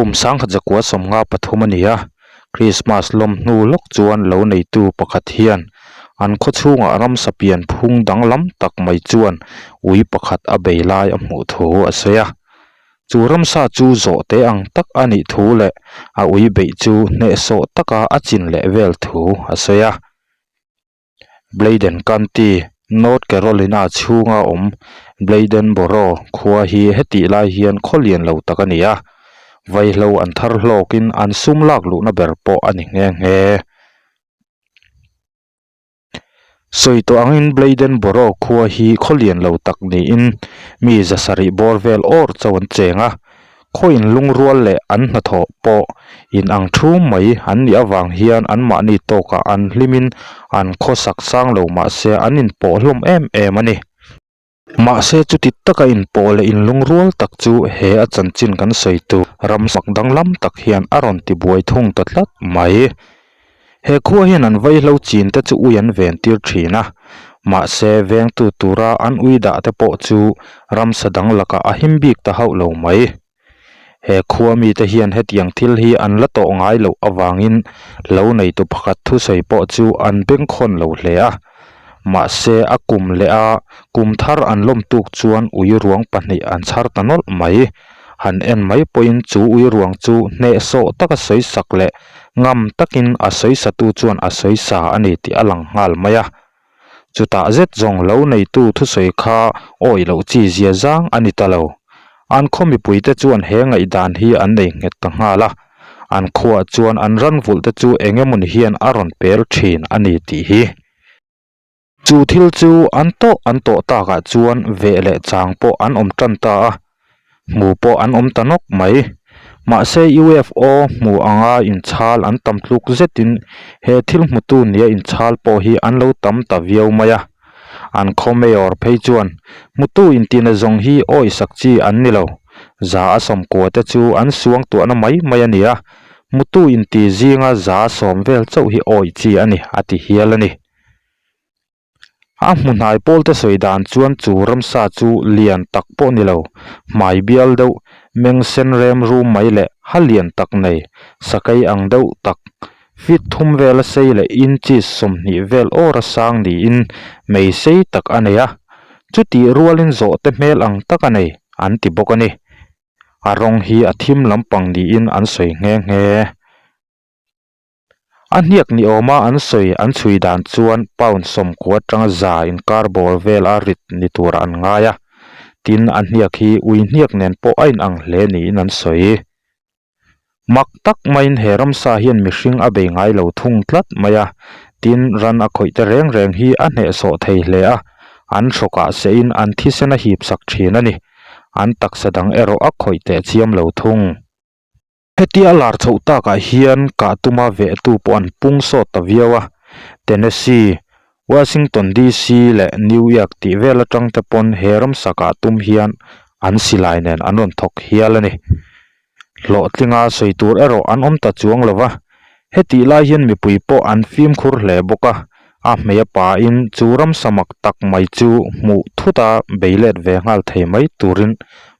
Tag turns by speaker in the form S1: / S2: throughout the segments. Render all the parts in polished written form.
S1: Kum 1953 a ni a, Krismas lawm hnu lawk chuan lo neitu pakhat hian an khaw chhungah ramsa pian phung danglam tak mai chuan ui pakhat a bei lai a hmuh thu a sawi a. Chu ramsa chu zawhte ang tak a nih thu leh a ui beih chu hnehsawh taka a chin leh vel thu a sawi a. Bladen County, North Carolina chhunga awm Bladenboro khua hi hetih lai hian khaw lian lo tak a ni a, vaihlo an thar hlawkin an sum lak luhna ber pawh a ni nghe nghe. Sawi tawh angin Bladenboro khua hi khaw lian lo tak niin mi zasarih bawr vel awr chauh an cheng a, Khaw inlungrual leh an hnathawh pawh inang thu mai an nih avang hian anmahni tawkah an hlimin an khawsak sang lo mahse an inpawh hlawm em em a ni. Mahse chuti taka inpawh leh inlungrual tak chu he a chanchin kan sawi tur ram sak danglam tak hian a rawn tibuai thung ta tlat mai. He khua hian an vaihlo chin te chu ui an ven tir thin a, mahse vengtu tura an ui dah te pawh chu ramsa dang lakah a him bik ta hauh lo mai. He khua mite hian hetiang thil hi an la tawh ngai loh avangin lo neitu pakhat thusawi pawh chu an bengkhawn lo hle a, mahse a kum leh a kum thar an lawm tuk chuan ui ruang pahnih an chhar ta nawlh mai. Han en mai pawhin chu ui ruang chu hnehsawh taka sawi sak leh ngam takin a sawi satu chuan a sawi sa a ni tih a lang nghal mai a. Chutah zet zawng lo neitu thusawi kha awih loh chi zia zang a ni ta lo. An khaw mipuite chuan he ngaihdan hi an nei nghet ta nghal a, an khuaah chuan an ran vulh te chu eng emawni hian a rawn pel thin a ni tih hi. Chu thil chu an tawh an tawh takah chuan veh leh chang pawh an awm tan ta a, hmu pawh an awm ta nawk mai. Mahse UFO hmu anga inchhal an tam tluk zetin he thil hmutu nia inchhal pawh hi an lo tam ta viau mai a. An khaw mayor phei chuan hmutu intina zawng hi awisak chi an ni lo. Za a sawmkua te chu an suangtuahna mai mai a ni a, hmutu inti zinga za sawm vel chauh hi awih chi a ni a ti hial a ni. A hmu hnai pawl te sawi dan chuan chu ramsa chu lian tak pawh ni lo, hmai bial deuh, meng sen rem rum mai leh ha lian tak nei, sakei ang deuh tak, feet thum vela sei leh inches 20 vel awra sang niin mei sei tak a nei a, chutih rualin zawhte hmel ang tak a nei an ti bawk a ni. A rawng hi a thim lampang niin an sawi nghe nghe. A hniak ni awma an sawi an chhui dan chuan pound sawmkua atanga za inkar bawr vel a rit ni turah an ngai a, tin a hniak hi ui hniak nen pawh a inang hle niin an sawi. Mak tak maiin he ramsa hian mihring a bei ngai lo thung tlat mai a, tin ran a khawih te reng reng hi a hnehsawh thei hle a, an hrawkah sehin an thisen a hip sak thin a ni. An taksa dang erawh a khawih teh chiam lo thung. Hetia lar chhoh takah hian kah tuma vehtu pawh an pung sawt ta viau a, Tennessee, Washington DC leh New York tih vel atang te pawn he ramsa kah tum hian an silai nen an rawn thawk hial a ni. Hlawhtlinga sawi tur erawh an awm ta chuang lo va, hetih lai hian mipui pawh an fimkhur hle bawk a, a hmei a pain chu ramsa mak tak mai chu hmuh thuta bei let ve nghal thei mai turin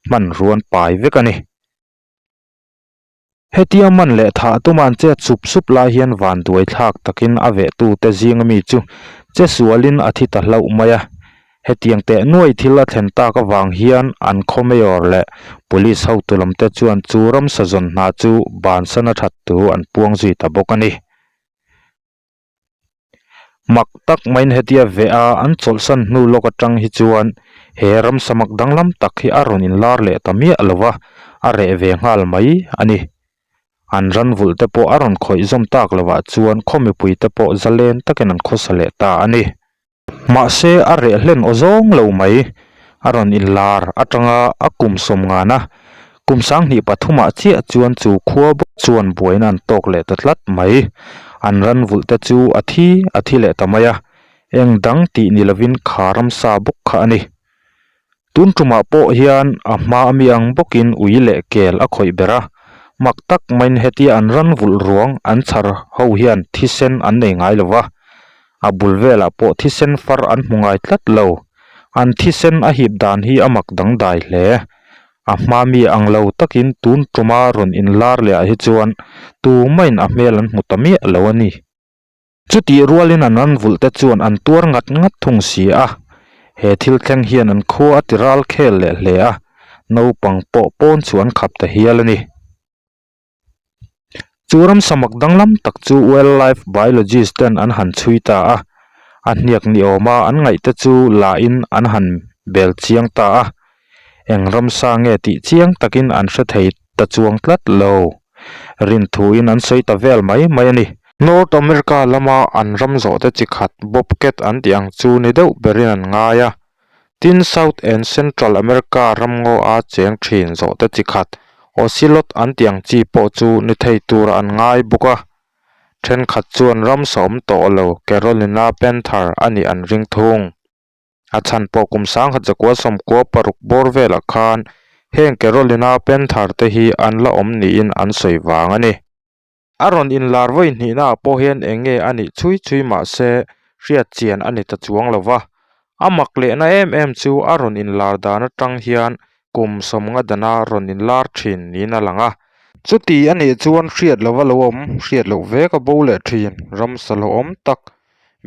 S1: hmanruan pai vek a ni. Hetia man leh thah tuma an chet sup sup lai hian van duai thlak takin a vehtute zinga mi chu che sualin a thi ta hlauh mai a. Hetiang teh nuai thil a thlen tak avang hian an khaw mayor leh police hotu lamte chuan chu ramsa zawn hna chu bansan a that thu an puang zui ta bawk a ni. Mak tak maiin hetia veh a an chawlhsan hnu lawk atang hi chuan he ramsa mak danglam tak hi a rawn inlar leh ta miah lo va, a reh ve nghal mai a ni. An ran vulh te pawh a rawn khawih zawm tak lovah chuan khaw mipui te pawh zalen takin an khawsa leh ta a ni. Mahse a reh hlen aw zawng lo mai, a rawn inlar atanga a kum sawm ngan a, kum sanghnih pathumah chiah chuan chu khua bawk chuan buaina an tawk leh ta tlat mai. An ran vulh te chu a thi a thi leh ta mai a, eng dang tih ni lovin kha ramsa bawk kha a ni. Tun tumah pawh hian a hma ami ang bawkin ui leh kel a khawih ber a, mak tak maiin hetia an ran vulh ruang an chhar ho hian thisen an nei ngai lo va, a bul velah pawh thisen far an hmu ngai tlat lo. An thisen a hip dan hi a mak dangdai hle. A hma mi ang lo takin tun tuma rawn inlar leh ah hi chuan tumahin a hmel an hmu ta miah lo a ni. Chutih rualin an ran vulh te chuan an tuar ngat ngat thung si a, he thil thleng hian an khua a ti ral khel leh hle a, naupang pawh pawn chu an khap ta hial a ni. Chu ramsamak danglam tak chu wildlife biologist ten an han chhui ta a, a hniak ni awma an ngaih te chu la in an han bel chiang ta a, eng ramsa nge tih chiang takin an hre thei ta chuang tlat lo. Rinthuin an sawi ta vel mai mai a ni. North America lama an ram zawhte chi khat bobcat an tih ang chu ni deuh berin an ngai a. Tin, South and Central America ramngaw a cheng thin zawhte chi khat ocelot an tih ang chi pawh chu ni thei tura an ngai bawk a. Thenkhat chuan ram sawm tawh lo Carolina panther a nih an ring thung. A chhan pawh kum sangkhat zakua sawmkua paruk bawr velah khan heng Carolina panther te hi an la awm niin an sawi vang a ni. A rawn inlar vawi hnihna ah pawh hian eng nge a nih chhui chhui mah se hriat chian a ni ta chuang lo va. A mak lehna em em chu a rawn inlar dan atang hian kum sawmnga dana rawn inlar thin niin a lang a. Chuti a nih chuan hriat lova lo awm, hriat loh vek a bo leh thin, ramsa hlauhawm tak,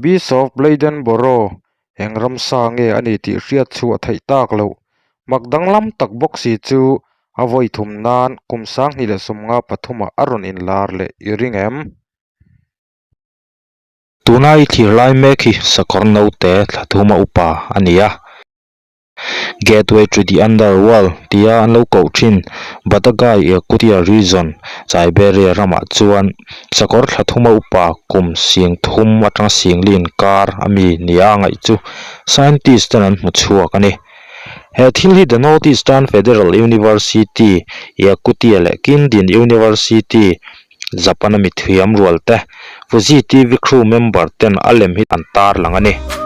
S1: Beast of Bladenborough Eng ramsa nge a ni tih hriat chhuah theih tak loh. Mak danglam tak bawk si chu a vawi thum nan kum 2023 ah a rawn inlar leh i ring em? Tuna i thlir lai mek hi sakawr naute thla thuma upa a ni a. Gateway to the Underworld tia an lo koh thin Batagai Yakutia Region, Siberia ramah chuan sakawr thla thuma upa kum sing thum atanga sing li inkar a mi nia a ngaih chu scientist ten an hmu chhuak a ni. He thil hi The North Eastern Federal University, Yakutia leh Kindin University, Japan a mithiam rual te, Fuji TV crew member ten a lem hi an tarlang a ni.